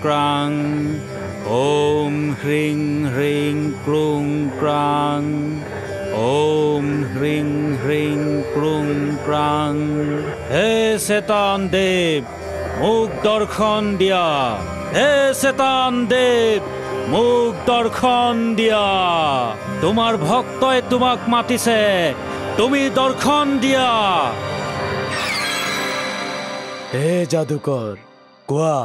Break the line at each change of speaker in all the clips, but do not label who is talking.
ক্ৰাং, ওম হ্ৰীং হ্ৰীং ক্ৰুং ক্ৰাং, ওম হ্ৰীং হ্ৰীং ক্ৰুং ক্ৰাং। হে চেতান দেৱ, মোক দৰ্শন দিয়া। হে চেতান দেৱ, মোক দৰ্শন দিয়া। তোমাৰ ভক্তই তোমাক মাতিছে, তুমি দৰ্শন দিয়া।
হে যাদুকৰ, কোৱা,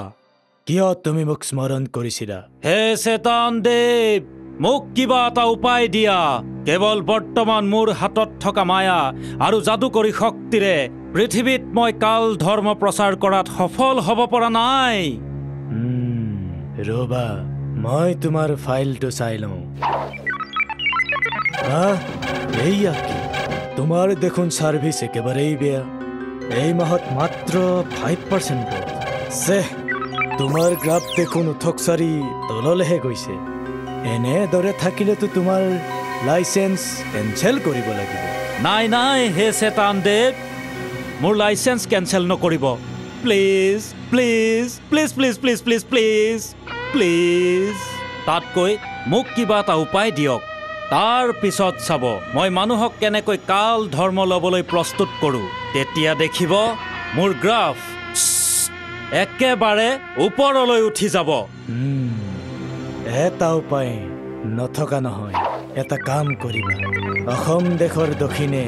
কিয় তুমি মোক স্মৰণ কৰিছিলা?
হে চেতান দেৱ, মোক কিবা এটা উপায় দিয়া। কেৱল বৰ্তমান মোৰ হাতত থকা মায়া আৰু যাদুকৰী শক্তিৰে পৃথিৱীত মই কাল ধৰ্ম প্ৰচাৰ কৰাত সফল হ'ব পৰা নাই।
ৰবা, মই তোমাৰ ফাইলটো চাই লওঁ। এইয়া কি, তোমাৰ দেখোন ছাৰ্ভিচ একেবাৰেই বেয়া। এই মাহত মাত্ৰ 5% গ্ৰ'থ। চেহ, তোমাৰ গ্ৰাফ দেখোন উঠক চাৰি তললৈহে গৈছে। এনেদৰে থাকিলেতো তোমাৰ লাইচেঞ্চ কেঞ্চেল কৰিব লাগিব।
নাই নাই, হে চেতান দেৱ, মোৰ লাইচেঞ্চ কেঞ্চেল নকৰিব। Please please please please please please please please. তাতকৈ মোক কিবা এটা উপায় দিয়ক, তাৰ পিছত চাব মই মানুহক কেনেকৈ কাল ধৰ্ম ল'বলৈ প্ৰস্তুত কৰোঁ। তেতিয়া দেখিব মোৰ গ্ৰাফ একেবাৰে ওপৰলৈ উঠি যাব।
এটা উপায় নথকা নহয়, এটা কাম কৰিবা। অসম দেশৰ দক্ষিণে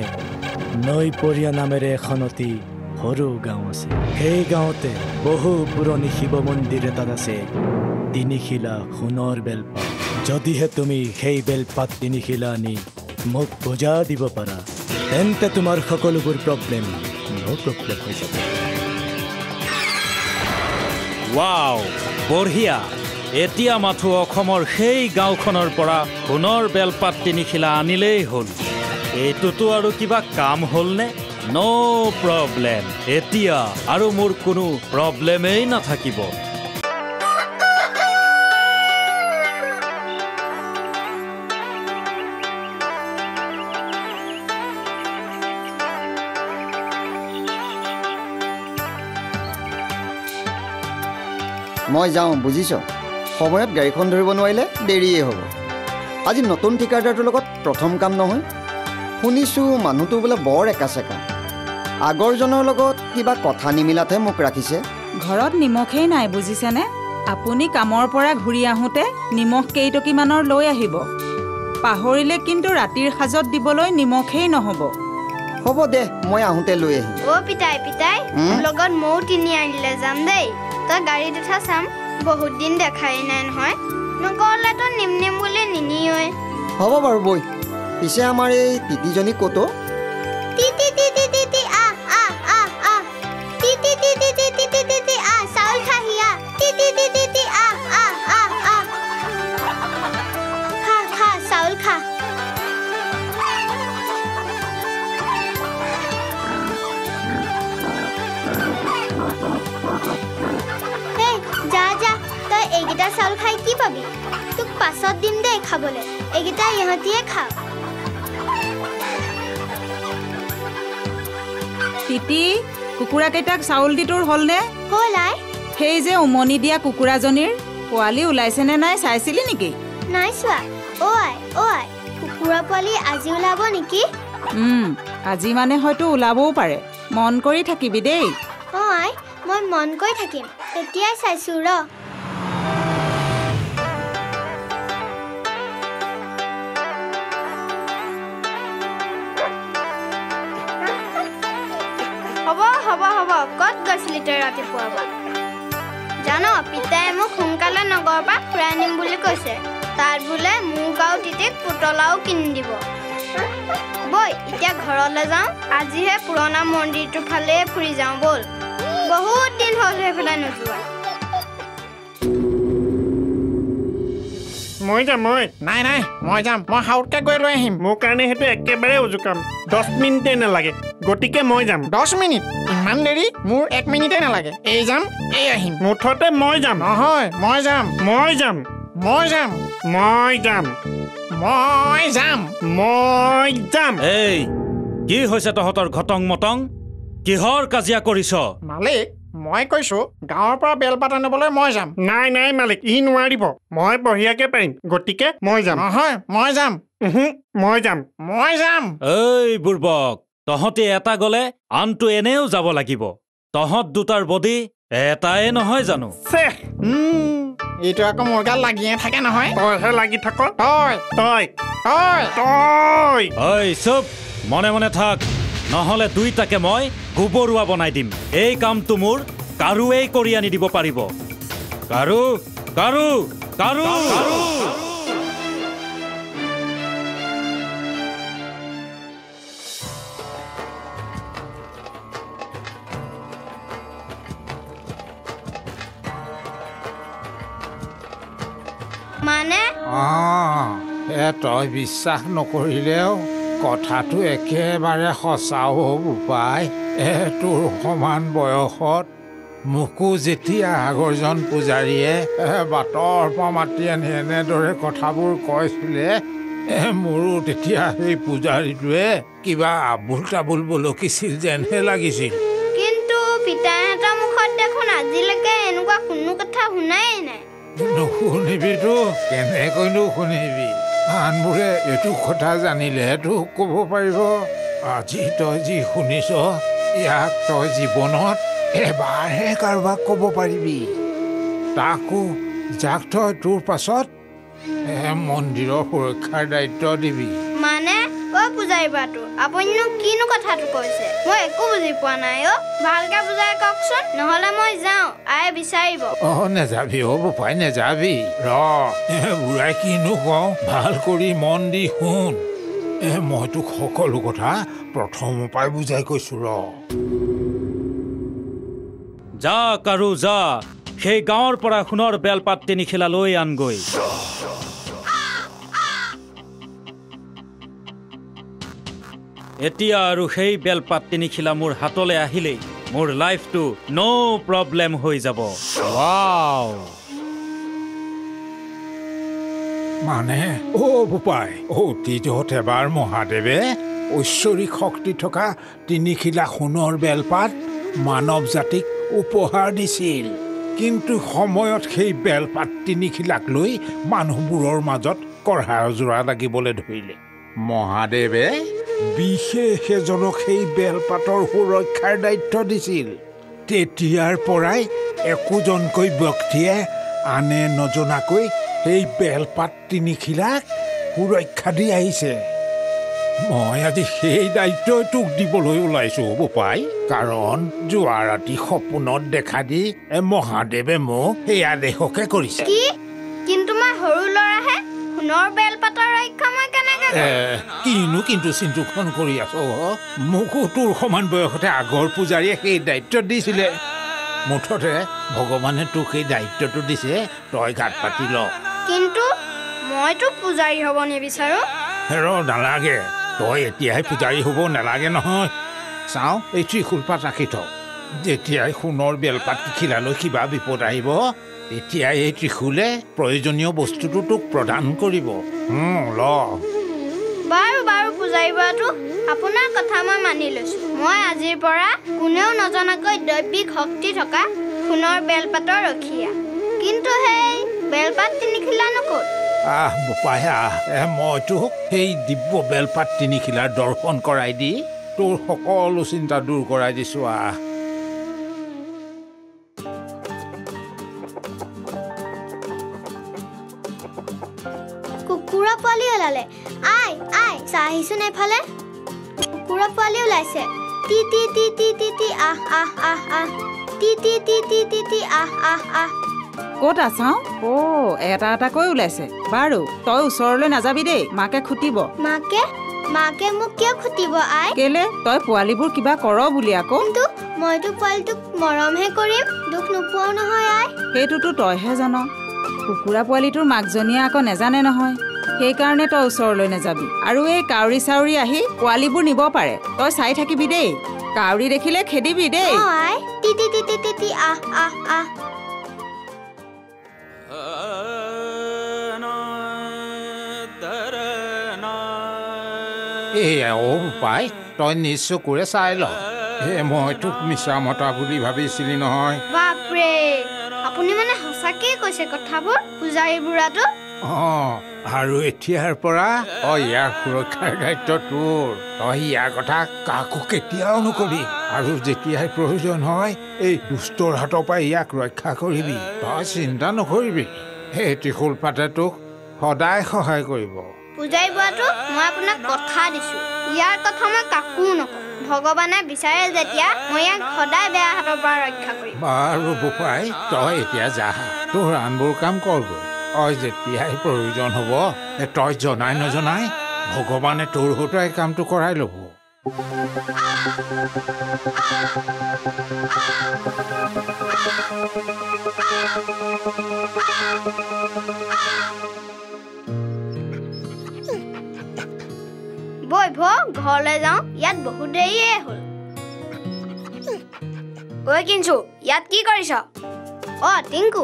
নৈপৰীয়া নামেৰে এখন অতি সৰু গাঁও আছে। সেই গাঁৱতে বহু পুৰণি শিৱ মন্দিৰ এটাত আছে তিনিশিলা সোণৰ বেলপাত। যদিহে তুমি সেই বেলপাত তিনিশিলা আনি মোক পূজা দিব পাৰা, তেন্তে তোমাৰ সকলোবোৰ প্ৰব্লেম ন' প্ৰব্লেম হৈ যাব।
ৱাও, বঢ়িয়া। এতিয়া মাথো অসমৰ সেই গাঁওখনৰ পৰা সোণৰ বেলপাত তিনিশিলা আনিলেই হ'ল। এইটোতো আৰু কিবা কাম হ'লনে? ন' প্ৰব্লেম। এতিয়া আৰু মোৰ কোনো প্ৰব্লেমেই নাথাকিব।
মই যাওঁ বুজিছ, সময়ত গাড়ীখন ধৰিব নোৱাৰিলে দেৰিয়েই হ'ব। আজি নতুন ঠিকাদাৰটোৰ লগত প্ৰথম কাম নহয়। শুনিছোঁ মানুহটো বোলে বৰ একা চেকা। আগৰজনৰ লগত কিবা কথা নিমিলাতহে মোক ৰাখিছে।
ঘৰত নিমখেই নাই বুজিছেনে? আপুনি কামৰ পৰা ঘূৰি আহোঁতে নিমখ কেইটকীমানৰ লৈ আহিব। পাহৰিলে কিন্তু ৰাতিৰ সাজত দিবলৈ নিমখেই নহ'ব।
হ'ব দে, মই আহোঁতে লৈ আহিম।
অ' পিতাই পিতাই, তোৰ লগত ময়ো তিনিআলিলৈ যাম দেই। তই গাড়ীত উঠা চাম, বহুত দিন দেখাই নাই নহয়। নক'লেতো নিম নিম বুলি নিনিয়ই।
হ'ব বাৰু বৈ। পিছে আমাৰ এই তিতিজনী ক'ত?
তিতি তিতি তিতি আহ আহ আহ আহ, তিতি তিতি তিতি তিতি আহ, চাউল খাহি আহ, তিতি তিতি তিতি আহ আহ আহ আহ, খা খা চাউল খা। হেই যা যা, তই এইকেইটা চাউল খাই কি পাবি? তোক পাছত দিম দেই খাবলৈ, এইকেইটা ইহঁতিয়ে খা।
তিতি, কুকুৰাকেইটাক চাউল দি তোৰ হ'লনে?
হ'ল আই।
সেই যে উমনি দিয়া কুকুৰাজনীৰ পোৱালি ওলাইছেনে নাই চাইছিলি নেকি?
নাই চোৱা। অ' আই, অ' আই, কুকুৰা পোৱালি আজি ওলাব নেকি?
আজি মানে হয়তো ওলাবও পাৰে। মন কৰি থাকিবি দেই।
অ' আই, মই মন কৰি থাকিম। এতিয়াই চাইছোঁ ৰ। হ'ব হ'ব হ'ব, ক'ত গৈছিলি তই ৰাতিপুৱা পৰা? জান, পিতাই মোক সোনকালে নগৰৰ পৰা ফুৰাই আনিম বুলি কৈছে। তাত বোলে মোক আৰু তিতিক পুতলাও কিনি দিব। বৈ এতিয়া ঘৰলৈ যাওঁ। আজিহে পুৰণা মন্দিৰটোৰ ফালে ফুৰি যাওঁ ব'ল। বহুত দিন হ'ল সেইফালে নোযোৱা।
মই যাম। মই
নাই নাই, মই যাম। মই সাউতকে গৈ লৈ আহিম।
মোৰ কাৰণে সেইটো একেবাৰে উজু কাম, 10 মিনিটেই নালাগে। গতিকে মই যাম।
10 মিনিট? ইমান দেৰি? মোৰ 1 মিনিটেই নালাগে। এই যাম, এই আহিম।
মুঠতে মই যাম।
নহয়, মই যাম।
মই যাম।
মই যাম।
মই যাম।
মই যাম।
মই যাম।
এই কি হৈছে তহঁতৰ ঘটং মটং? কিহৰ কাজিয়া কৰিছ?
মালিক, মই কৈছো গাঁৱৰ পৰা বেলপাত আনিবলৈ মই যাম।
নাই নাই মালিক, ই নোৱাৰিব, মই বঢ়িয়াকে পাৰিম, গতিকে মই যাম।
নহয়, মই যাম।
মই যাম,
মই যাম।
ঐ বুৰ্বক, তহঁতে এটা গ'লে আনটো এনেও যাব লাগিব। তহঁত দুটাৰ বডি এটাই নহয় জানো?
এইটো আকৌ মোৰ গাত লাগিয়ে থাকে নহয়।
তইহে লাগি থাক।
তই
তই
তই
তই।
ঐ চুপ, মনে মনে থাক, নহ'লে দুইটাকে মই গোবৰুৱা বনাই দিম। এই কামটো মোৰ কাৰোৱেই কৰি আনি দিব পাৰিব। কাৰো কাৰো কাৰো।
মানে
তই বিশ্বাস নকৰিলেও কথাটো একেবাৰে সঁচাও বোপাই। তোৰ সমান বয়সত মোকো যেতিয়া আগৰজন পূজাৰীয়ে বাটৰ পৰা মাতি আনি এনেদৰে কথাবোৰ কৈছিলে, মোৰো তেতিয়া সেই পূজাৰীটোৱে কিবা আবোল তাবোল বলকিছিল যেনহে লাগিছিল।
কিন্তু পিতাইহঁতৰ মুখত দেখোন আজিলৈকে এনেকুৱা কোনো কথা শুনাই নাই।
নুশুনিবিতো, কেনেকৈনো শুনিবি? আনবোৰে এইটো কথা জানিলেহে তোক ক'ব পাৰিব। আজি তই যি শুনিছ ইয়াক তই জীৱনত এবাৰহে কাৰোবাক ক'ব পাৰিবি, তাকো যাক তই তোৰ পাছত মন্দিৰৰ সুৰক্ষাৰ দায়িত্ব দিবি।
মানে অ পূজাৰী বাটো, আপুনিনো কিনো কথাটো কৈছে? মই একো বুজি পোৱা নাই অ। ভালকে বুজাই কওকচোন, নহ'লে মই যাওঁ, আয়ে বিচাৰিব।
অ নেযাবি অ বোপাই, নেযাবি। ৰ, বুঢ়াই কিনো কওঁ, ভাল কৰি মন দি শুন। মই তোক সকলো কথা প্ৰথমৰ পৰাই বুজাই কৈছো। ৰ।
যা কাৰো যা, সেই গাঁৱৰ পৰা সোণৰ বেলপাত তিনিখিলা লৈ আনগৈ। এতিয়া আৰু সেই বেলপাত তিনিখিলা মোৰ হাতলৈ আহিলেই মোৰ লাইফটো ন' প্ৰব্লেম হৈ যাব।
মানে অ বোপাই, অতীতত এবাৰ মহাদেৱে ঐশ্বৰিক শক্তি থকা তিনিখিলা সোণৰ বেলপাত মানৱ জাতিক উপহাৰ দিছিল। কিন্তু সময়ত সেই বেলপাত তিনিখিলাক লৈ মানুহবোৰৰ মাজত কঢ়া যোৰা লাগিবলৈ ধৰিলে। মহাদেৱে বিশেষ এজনক সেই বেলপাতৰ সুৰক্ষাৰ দায়িত্ব দিছিল। তেতিয়াৰ পৰাই একোজনকৈ ব্যক্তিয়ে আনে নজনাকৈ সেই বেলপাত তিনিখিলাক সুৰক্ষা দি আহিছে। মই আজি সেই দায়িত্বই তোক দিবলৈ ওলাইছো বোপাই, কাৰণ যোৱা ৰাতি সপোনত দেখা দি মহাদেৱে মোক সেই আদেশকে কৰিছে।
কি? কিন্তু মই সৰু ল'ৰাহে, সোণৰ বেলপাতৰ ৰক্ষা মই কেনেকৈ?
কিনো কিন্তু চিন্তুখন কৰি আছ? মোকো তোৰ সমান বয়সতে আগৰ পূজাৰীয়ে সেই দায়িত্ব দিছিলে। মুঠতে ভগৱানে তোক সেই দায়িত্বটো দিছে, তই গাত পাতি ল।
কিন্তু মইতো পূজাৰী হ'ব নিবিচাৰো।
হেৰ নালাগে, তই এতিয়াই পূজাৰী হ'ব নালাগে নহয়। চাওঁ, এই ত্ৰিশূলপাত ৰাখি থ। যেতিয়াই সোণৰ বেলপাত খিলালৈ কিবা বিপদ আহিব, তেতিয়াই এই ত্ৰিশূলে প্ৰয়োজনীয় বস্তুটো তোক প্ৰদান কৰিব। ল।
বাৰু বাৰু পূজাৰী বাটো, আপোনাৰ কথা মই মানি লৈছো। মই আজিৰ পৰা কোনেও নজনাকৈ দৈৱিক শক্তি থকা সোণৰ বেলপাতৰ ৰখীয়া। কিন্তু সেই বেলপাত তিনিখিলানো ক'ত?
আহ বোপাই আহ, মই তোক সেই দিব্য বেলপাত তিনিখিলাৰ দৰ্শন কৰাই দি তোৰ সকলো চিন্তা দূৰ কৰাই দিছো। আহ।
কুকুৰা পোৱালি ওলালে। আই আই, চাহিচোন এফালে কুকুৰা পোৱালি ওলাইছে। T T T T T T আহ আহ আহ আহ, T T T T T T আহ আহ আহ।
ক'ত আছাও? অ' এটা এটাকৈ ওলাইছে। বাৰু তই ওচৰলৈ নাযাবি দেই, মাকে খুটিব।
মাকে? মাকে মোক কিয় খুটিব আই?
কেলে, তই পোৱালিবোৰ কিবা কৰ বুলি আকৌ।
কিন্তু মইতো পোৱালিটোক মৰমহে কৰিম, দুখ নোপোৱাও নহয় আই।
সেইটোতো তইহে জান। কুকুৰা পোৱালিটোৰ মাকজনীয়ে আকৌ নেজানে নহয়, সেইকাৰণে তই ওচৰলৈ নাযাবি। আৰু এই কাউৰী চাউৰী আহি পোৱালিবোৰ নিব পাৰে, তই চাই থাকিবি দেই। কাউৰী দেখিলে খেদিবি দেই।
I T T T T T আহ আহ আহ।
এয়া অ বোপাই, তই নিজ চকুৰে চাই ল। হে মই তোক মিছা মতা বুলি ভাবিছিলি নহয়।
বাপৰে, আপুনি মানে সঁচাকেই কৈছে কথাবোৰ পূজাৰী বুঢ়াটো?
অঁ, আৰু এতিয়াৰ পৰা তই ইয়াৰ সুৰক্ষাৰ দায়িত্ব তোৰ। তই ইয়াৰ কথা কাকো কেতিয়াও নকবি, আৰু যেতিয়াই প্ৰয়োজন হয় এই দুষ্টৰ হাতৰ পৰা ইয়াক ৰক্ষা কৰিবি। তই চিন্তা নকৰিবি, সেই ত্ৰিশূল পাতে তোক সদায় সহায় কৰিব।
পূজাৰী বুঢ়াটো, মই আপোনাক কথা দিছো, ইয়াৰ কথা মই কাকো নকওঁ। ভগৱানে বিচাৰে যেতিয়া মই ইয়াক সদায় বেয়া হাতৰ পৰা ৰক্ষা কৰিম।
বাৰু বোপাই, তই এতিয়া যা, তোৰ আনবোৰ কাম কৰগৈ। তই যেতিয়াই প্ৰয়োজন হ'ব তই জনাই নজনাই ভগৱানে তোৰ হতুৱাই কামটো কৰাই ল'ব।
বৈ ভ ঘৰলৈ যাওঁ, ইয়াত বহুত দেৰিয়ে হ'ল। ঐ কিঞ্চু, ইয়াত কি কৰিছ? অ টিংকু,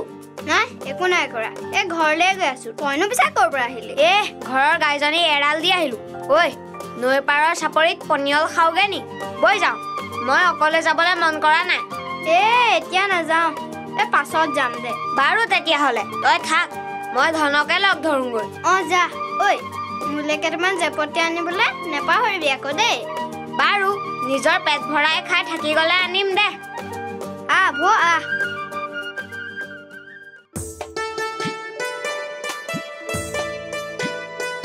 নাই একো নাই কৰা, এই ঘৰলৈ গৈ আছো। তইনো পিছে ক'ৰ পৰা আহিলি?
এ ঘৰৰ গাইজনী এৰাল দি আহিলো। ঐ নৈ পাৰৰ চাপৰিত পনিয়ল খাওগে নি? বৈ যাওঁ, মই অকলে যাবলৈ মন কৰা নাই।
এ এতিয়া নাযাওঁ, এই পাছত যাম দে।
বাৰু তেতিয়াহ'লে তই থাক, মই ধনকে লগ ধৰোঁগৈ।
অ যা। ঐ মোলৈ কেইটামান জেপতি আনিবলৈ নেপাহৰিবি আকৌ দেই।
বাৰু, নিজৰ পেট ভৰাই খাই থাকি গ'লে আনিম দে।
আহ ভ আহ।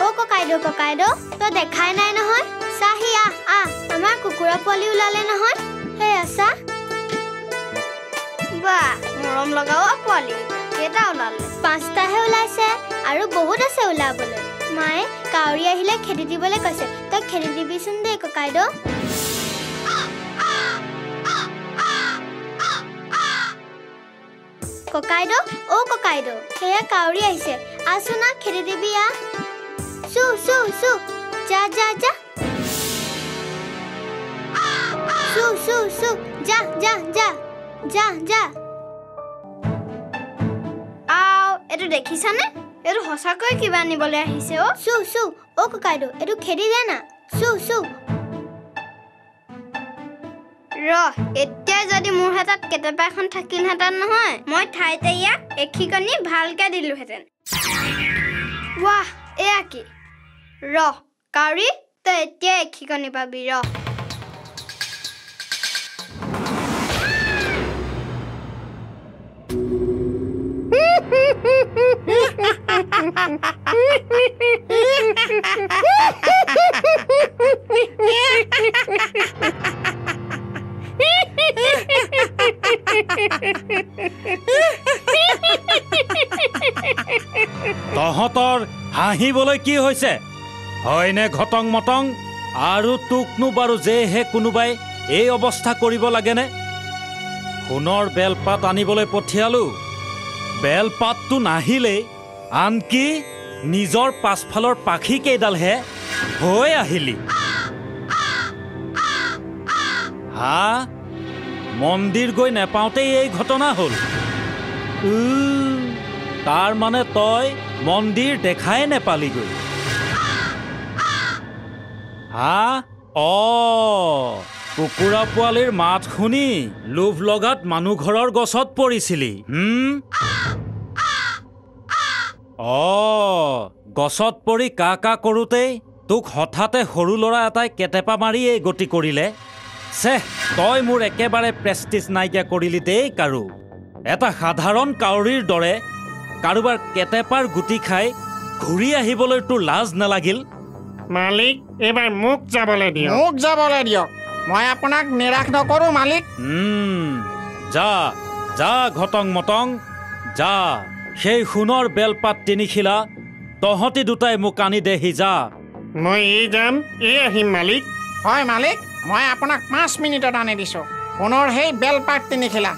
অ ককাইদেউ, ককাইদেউ তই দেখাই নাই নহয়। চাহি আহ আহ, আমাৰ কুকুৰা পোৱালি ওলালে নহয়। সেয়া চা। বাহ, মৰম লগাও পোৱালি কেইটা ওলালে? 5টাহে ওলাইছে, আৰু বহুত আছে ওলাবলৈ। মায়ে কাউৰী আহিলে খেদি দিবলৈ কৈছে, তই খেদি দিবিচোন দেই ককাইদেউ। ককাইদেউ, অ ককাইদেউ, সেয়া কাউৰী আহিছে, আছোন না খেদি দিবি। আহ, চু চু চু, যা যা যা, চু চু চু, যা যা যা যা যা। আও, এইটো দেখিছানে? এইটো সঁচাকৈ কিবা নিবলৈ আহিছে। অ চু চু, অ ককাইদেউ এইটো খেদি দে না। চু চু। ৰহ, এতিয়া যদি মোৰ হাতত কেটেপা এখন থাকিলহেঁতেন নহয়, মই ঠাইতে ইয়াক এখিকনি ভালকে দিলোহেঁতেন। ৱাহ, এয়া কি? ৰহ কাউৰী, তই এতিয়া এখিকনি পাবি, ৰহ।
তহঁতৰ হাঁহিবলৈ কি হৈছে? হয়নে ঘটং মটং? আৰু তোকনো বাৰু যেহে কোনোবাই এই অৱস্থা কৰিব লাগেনে? সোণৰ বেলপাত আনিবলৈ পঠিয়ালো, বেলপাতটো নাহিলেই, আনকি নিজৰ পাছফালৰ পাখি কেইডালহে হৈ আহিলি। হা, মন্দিৰ গৈ নেপাওঁতেই এই ঘটনা হ'ল। তাৰ মানে তই মন্দিৰ দেখাই নেপালিগৈ। হা, অ কুকুৰা পোৱালিৰ মাত শুনি লোভ লগাত মানুহ ঘৰৰ গছত পৰিছিলি। অ গছত পৰি কা কা কৰোঁতেই তোক হঠাতে সৰু ল'ৰা এটাই কেটেপা মাৰি এই গতি কৰিলে। চেহ, তই মোৰ একেবাৰে প্ৰেষ্টিজ নাইকিয়া কৰিলি দেই কাৰো। এটা সাধাৰণ কাউৰীৰ দৰে কাৰোবাৰ কেটেপাৰ গুটি খাই ঘূৰি আহিবলৈ তোৰ লাজ নালাগিল?
মালিক, এইবাৰ মোক যাবলৈ দিয়ক।
মোক যাবলৈ দিয়ক, মই আপোনাক নিৰাশ নকৰোঁ মালিক।
যা যা ঘটং মটং যা, সেই সোণৰ বেলপাত তিনিখিলা তহঁতি দুটাই মোক আনি দেহি যা।
মই এই যাম, এই আহিম মালিক।
হয় মালিক, মই আপোনাক 5 মিনিটত আনি দিছোঁ সোণৰ সেই বেলপাত তিনিখিলা।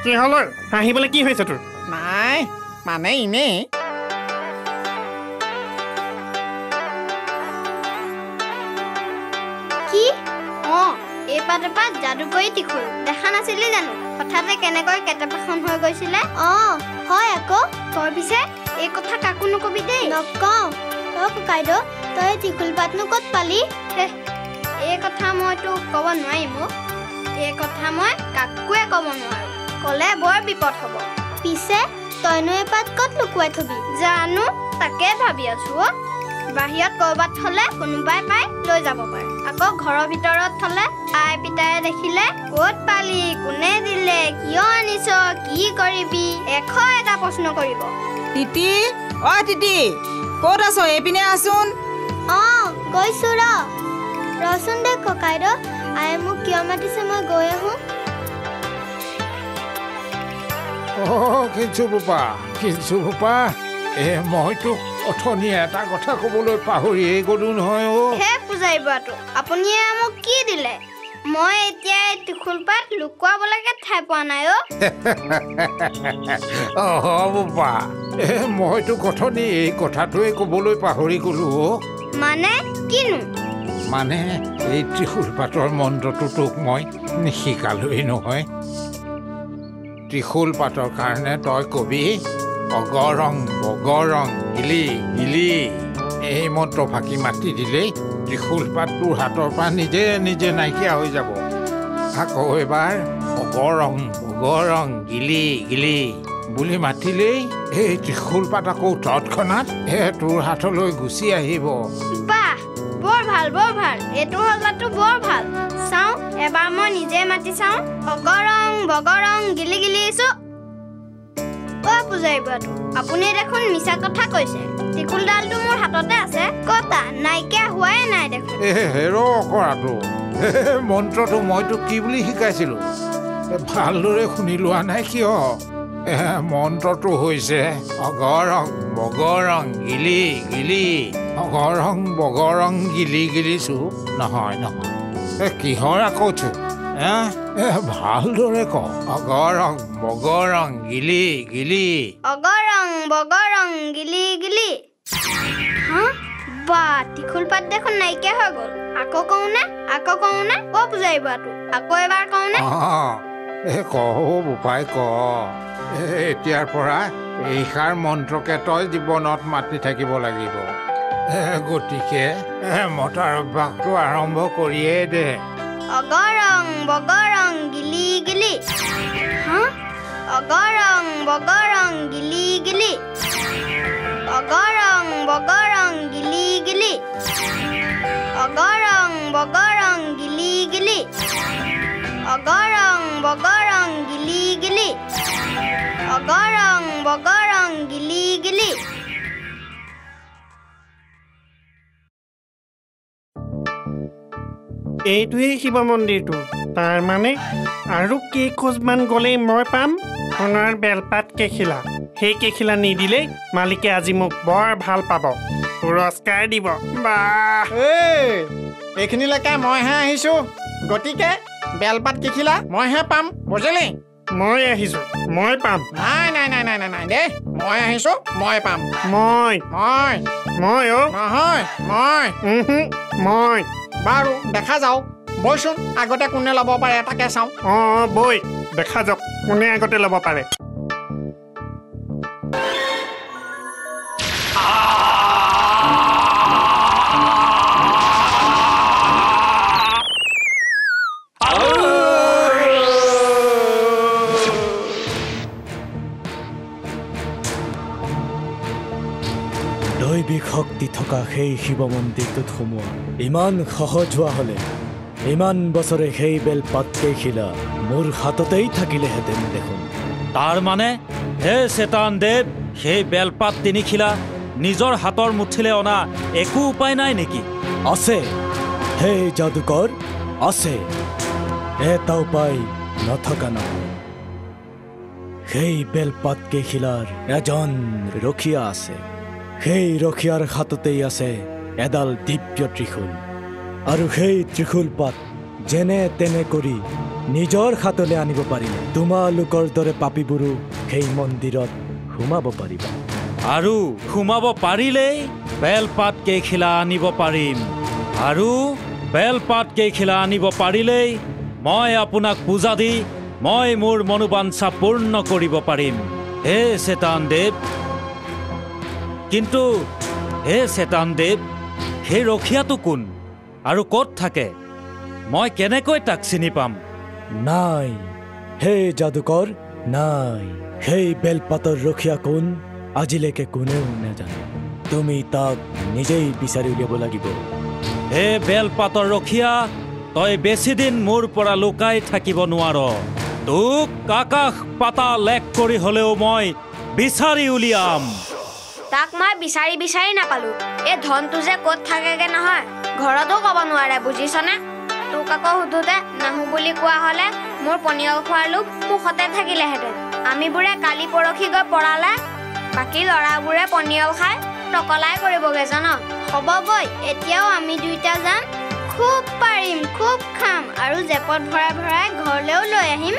কি হ'ল, হাঁহিবলৈ কি হৈছে তোৰ?
নাই মানে এনেই।
কি? অ, এই পাত যাদুকৰী ত্ৰিশূল দেখা নাছিলি জানো? হঠাতে কেনেকৈ কেটেপাখন হৈ গৈছিলে? অ হয় আকৌ। তই পিছে এই কথা কাকো নকবি দেই। নকওঁ, অ ককাইদেউ, তই ত্ৰিশূল পাতনো ক'ত পালি? এই কথা মই তোক ক'ব নোৱাৰিম অ'। এই কথা মই কাকোৱে ক'ব নোৱাৰো, ক'লে বৰ বিপদ হ'ব। পিছে তইনো এই পাত ক'ত লুকুৱাই থবি? জানো, তাকে ভাবি আছো অ'। বাহিৰত ক'ৰবাত থ'লে কোনোবাই পাই লৈ যাব পাৰে, আকৌ ঘৰৰ ভিতৰত থ'লে আই পিতায়ে দেখিলে ক'ত পালি, কোনে দিলে, কিয় আনিছ, কি কৰিবি, 101টা প্ৰশ্ন কৰিব।
তিতি, অ তিতি, ক'ত আছ? এইপিনে আছোন।
অ গৈছো ৰ। ৰচোন দে ককাইদেউ, আয়ে মোক কিয় মাতিছে মই গৈ আহোঁ।
অ কিঞ্চু বোপা, কিঞ্চু বোপা, এ মই তোক অথনি এটা কথা ক'বলৈ পাহৰিয়ে গ'লো নহয় অ'।
হে পূজাৰী বুঢ়াটো, আপুনিয়ে মোক কি দিলে? মই এতিয়া এই ত্ৰিশূল পাত লুকুৱাবলৈকে ঠাই পোৱা নাই অ'।
অ বোপা, এ মই তোক অথনি এই কথাটোৱে ক'বলৈ পাহৰি গ'লো অ'।
মানে কিনো?
মানে এই ত্ৰিশূল পাতৰ মন্ত্ৰটো তোক মই নিশিকালোৱেই নহয়। ত্ৰিশূল পাতৰ কাৰণে তই কবি অগৰং বগৰং গিলি গিলি, এই মন্ত্ৰ ফাঁকি মাতি দিলেই ত্ৰিশূল পাত তোৰ হাতৰ পৰা নিজে নিজে নাইকিয়া হৈ যাব। আকৌ এবাৰ অগৰং বগৰং গিলি গিলি বুলি মাতিলেই এই ত্ৰিশূল পাত আকৌ তৎক্ষণাত তোৰ হাতলৈ গুচি আহিব।
বাহ, বৰ ভাল, বৰ ভাল, এইটো হলাটো বৰ ভাল। চাওঁ এবাৰ মই নিজে মাতি চাওঁ। অগৰং বগৰং গিলি গিলি চু। অ পূজাৰী বুঢ়াটো, আপুনি দেখোন মিছা কথা কৈছে। ত্ৰিশূলডালটো মোৰ হাততে আছে, কতা নাইকিয়া হোৱাই নাই দেখোন।
হেৰ অকৰাটো, মন্ত্ৰটো মই তোক কি বুলি শিকাইছিলো ভালদৰে শুনি লোৱা নাই কিয়? মন্ত্ৰটো হৈছে অগৰং বগৰং গিলি গিলি, অগৰং বগৰং গিলি গিলিছো। নহয় নহয়, কিহৰ আকৌ চু? ভালদৰে ক, অগৰং বগৰং গিলি গিলি,
অগৰং বগৰং গিলি গিলি। হা বা, ত্ৰিশূল পাত দেখোন নাইকিয়া হৈ গ'ল। আকৌ কওঁনে, আকৌ কওঁনে? অ পূজাৰী বুঢ়াটো, আকৌ এবাৰ কওঁনে?
ক বোপাই ক। এতিয়াৰ পৰা এইষাৰ মন্ত্ৰকে তই জীৱনত মাতি থাকিব লাগিব। গতিকে মতাৰ অভ্যাসটো আৰম্ভ কৰিয়ে দে।
অগৰং বগৰং গিলি গিলি। হা, অগৰং বগৰং গিলি গিলি, অগৰং বগৰং গিলি গিলি, অগৰং বগৰং গিলি গিলি, অগৰং বগৰং গিলি গিলি, অগৰং বগৰং গিলি গিলি।
এইটোৱেই শিৱ মন্দিৰটো। তাৰ মানে আৰু কেইখোজমান গ'লেই মই পাম সোণৰ বেলপাত কেইখিলা। সেই কেইখিলা নিদিলেই মালিকে আজি মোক বৰ ভাল পাব, পুৰস্কাৰ দিব। বাহ,
এইখিনিলৈকে মইহে আহিছোঁ, গতিকে বেলপাত কেইখিলা মইহে পাম, বুজিলি?
মই আহিছোঁ, মই পাম।
নাই নাই নাই নাই নাই নাই দেই, মই আহিছোঁ, মই পাম।
মই
মই
মই অ'
নহয় মই
মই।
বাৰু দেখা যাওক, বৈচোন আগতে কোনে ল'ব পাৰে তাকে চাওঁ।
অঁ বৈ, দেখা যাওক কোনে আগতে ল'ব পাৰে।
দৈৱিক শক্তি থকা সেই শিৱ মন্দিৰটোত সোমোৱা ইমান সহজ হোৱা হ'লে ইমান বছৰে সেই বেলপাত কেইখিলা মোৰ হাততেই থাকিলেহেঁতেন দেখোন।
তাৰ মানে হে চেতান দেৱ, সেই বেলপাত তিনিখিলা নিজৰ হাতৰ মুঠিলে অনা একো উপায় নাই নেকি?
আছে হে যাদুকৰ, আছে। এটা উপায় নথকা নহয়। সেই বেলপাত কেইখিলাৰ এজন ৰখীয়া আছে। সেই ৰখীয়াৰ হাততেই আছে এডাল দিব্য ত্ৰিশূল, আৰু সেই ত্ৰিশূল পাত যেনে তেনে কৰি নিজৰ হাতলৈ আনিব পাৰিলে তোমালোকৰ দৰে পাপীবোৰো সেই মন্দিৰত সোমাব পাৰিবা।
আৰু সোমাব পাৰিলেই বেলপাত কেইখিলা আনিব পাৰিম, আৰু বেলপাত কেইখিলা আনিব পাৰিলেই মই আপোনাক পূজা দি মই মোৰ মনোবাঞ্ছা পূৰ্ণ কৰিব পাৰিম। হে চেতান দেৱ, কিন্তু হে চেতানদেৱ, সেই ৰখীয়াটো কোন আৰু ক'ত থাকে? মই কেনেকৈ তাক চিনি পাম?
নাই হে যাদুকৰ, নাই। সেই বেলপাতৰ ৰখীয়া কোন আজিলৈকে কোনেও নাজানে। তুমি তাক নিজেই বিচাৰি উলিয়াব লাগিব।
হে বেলপাতৰ ৰখীয়া, তই বেছিদিন মোৰ পৰা লুকাই থাকিব নোৱাৰ। তোক আকাশ পাতাল এক কৰি হলেও মই বিচাৰি উলিয়াম।
তাক মই বিচাৰি বিচাৰি নাপালো। এই ধনটো যে ক'ত থাকেগে নহয়, ঘৰতো ক'ব নোৱাৰে, বুজিছনে? তোক আকৌ সোধোতে নাহো বুলি কোৱা হ'লে মোৰ পনিয়ল খোৱাৰ লোভ মুখতে থাকিলেহেঁতেন। আমিবোৰে কালি পৰহি গৈ পৰালে বাকী ল'ৰাবোৰে পনিয়ল খাই টকলাই কৰিবগে জান।
হ'ব বৈ, এতিয়াও আমি দুইটা যাম, খুব পাৰিম, খুব খাম আৰু জেপত ভৰাই ভৰাই ঘৰলৈও লৈ আহিম।